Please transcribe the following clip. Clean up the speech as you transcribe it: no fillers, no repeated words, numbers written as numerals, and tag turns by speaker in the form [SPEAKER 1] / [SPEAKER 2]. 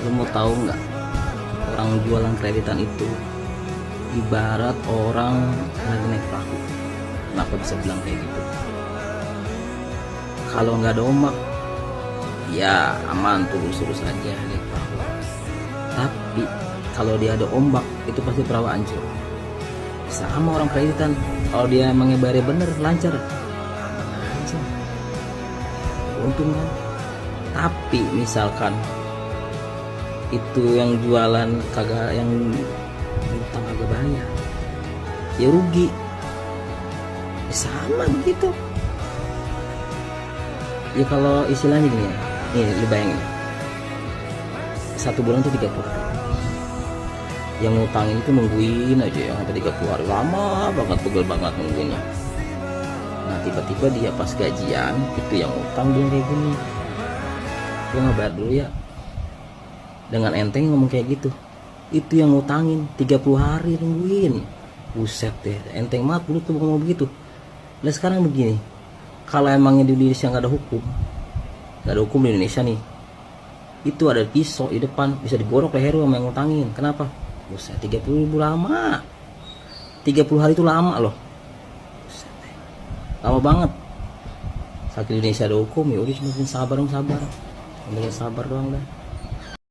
[SPEAKER 1] Lu mau tahu nggak, orang jualan kreditan itu ibarat orang lagi naik perahu. Kenapa bisa bilang kayak gitu? Kalau nggak ada ombak, ya aman, lurus-lurus aja naik perahu. Tapi kalau dia ada ombak, itu pasti perahu hancur. Sama orang kreditan, kalau dia emangnya bayarnya bener, lancar, aman aja, untung kan. Tapi misalkan itu yang jualan kagak, yang utang kagak bayar, ya rugi. Sama begitu ya. Kalau istilahnya gini ya, nih lu bayangin, 1 bulan tuh 30 hari. Yang ngutangin itu nungguin aja yang sampai 30 hari, lama banget, pegel banget nungguinnya. Nah tiba-tiba dia pas gajian itu yang utang, dia kayak gini, gua nggak bayar dulu ya. Dengan enteng ngomong kayak gitu. Itu yang ngutangin 30 hari nungguin. Buset deh, enteng banget dulu tuh ngomong begitu. Nah sekarang begini, kalau emangnya di Indonesia nggak ada hukum di Indonesia nih, itu ada pisau di depan, bisa digorok leher sama yang ngutangin. Kenapa? Buset, 30.000 lama. 30 hari itu lama loh. Buset deh, lama banget. Saat di Indonesia ada hukum, ya udah cuma sabar dong, sabar doang dah.